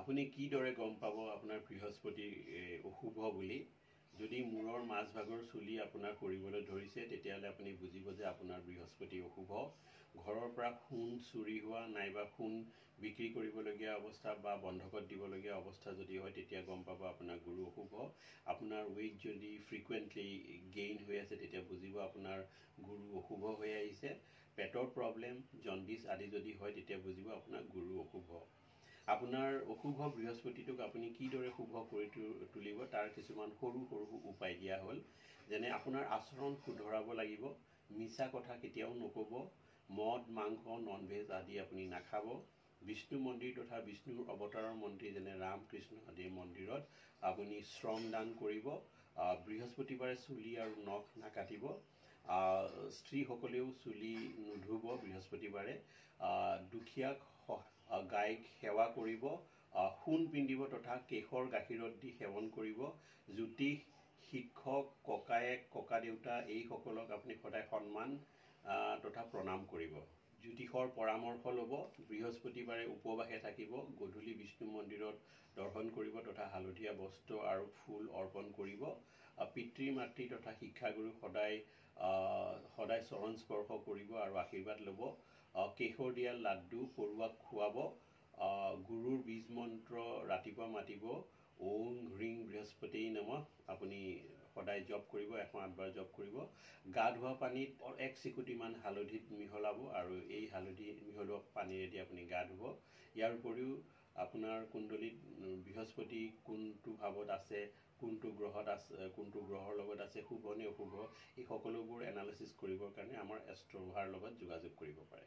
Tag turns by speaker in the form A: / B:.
A: আপুনি কিদৰে গম পাব আপোনাৰ বৃহস্পতি অশুভ বুলি? যদি মূৰৰ মাজভাগৰ চুলি আপোনাৰ সৰিবলৈ ধৰিছে, তেতিয়াহ'লে আপুনি বুজিব যে আপোনাৰ বৃহস্পতি অশুভ। ঘৰৰ পৰা সোণ চুৰি হোৱা নাইবা সোণ বিক্ৰী কৰিবলগীয়া অৱস্থা বা বন্ধকত দিবলগীয়া অৱস্থা যদি হয়, তেতিয়া গম পাব আপোনাৰ গুৰু অশুভ। আপোনাৰ ৱেইট যদি ফ্ৰিকুৱেণ্টলি গেইন হৈ আছে, তেতিয়া বুজিব আপোনাৰ গুৰু অশুভ হৈ আহিছে। পেটৰ প্ৰব্লেম, জণ্ডিছ আদি যদি হয়, তেতিয়া বুজিব আপোনাৰ গুৰু অশুভ। আপোনাৰ অশুভ বৃহস্পতিটোক আপুনি কিদৰে শুভ কৰি তুলিব, তাৰ কিছুমান সৰু সৰু উপায় দিয়া হ'ল। যেনে আপোনাৰ আচৰণ শুধৰাব লাগিব, মিছা কথা কেতিয়াও নক'ব, মদ, মাংস, নন ভেজ আদি আপুনি নাখাব। বিষ্ণু মন্দিৰ তথা বিষ্ণুৰ অৱতাৰৰ মন্দিৰ যেনে ৰাম, কৃষ্ণ আদিৰ মন্দিৰত আপুনি শ্ৰম দান কৰিব। বৃহস্পতিবাৰে চুলি আৰু নখ নাকাটিব। স্ত্ৰীসকলেও চুলি নুধুব বৃহস্পতিবাৰে। দুখীয়াক, গাইক সেৱা কৰিব। সোণ পিন্ধিব তথা কেশৰ গাখীৰত দি সেৱন কৰিব। জ্যোতিষ, শিক্ষক, ককায়েক, ককাদেউতা এইসকলক আপুনি সদায় সন্মান তথা প্ৰণাম কৰিব। জ্যোতিষৰ পৰামৰ্শ ল'ব। বৃহস্পতিবাৰে উপবাসে থাকিব। গধূলি বিষ্ণু মন্দিৰত দৰ্শন কৰিব তথা হালধীয়া বস্ত্ৰ আৰু ফুল অৰ্পণ কৰিব। পিতৃ মাতৃ তথা শিক্ষাগুৰুক সদায় সদায় চৰণ স্পৰ্শ কৰিব আৰু আশীৰ্বাদ ল'ব। কেশৰ দিয়া লাড্ডু পৰুৱাক খুৱাব। গুৰুৰ বীজ মন্ত্ৰ ৰাতিপুৱা মাতিব, ওম হ্ৰীং বৃহস্পতি নমঃ। আপুনি সদায় জপ কৰিব, 108 বাৰ জপ কৰিব। গা ধোৱা পানীত এক চিকুটিমান হালধিত মিহলাব আৰু এই হালধি মিহলোৱা পানীৰেদি আপুনি গা ধুব। ইয়াৰ উপৰিও আপোনাৰ কুণ্ডলীত বৃহস্পতি কোনটো ভাৱত আছে, কোনটো গ্ৰহত আছে, কোনটো গ্ৰহৰ লগত আছে, শুভ নে অশুভ, এই সকলোবোৰ এনালিচিছ কৰিবৰ কাৰণে আমাৰ এষ্ট্ৰভাৰ লগত যোগাযোগ কৰিব পাৰে।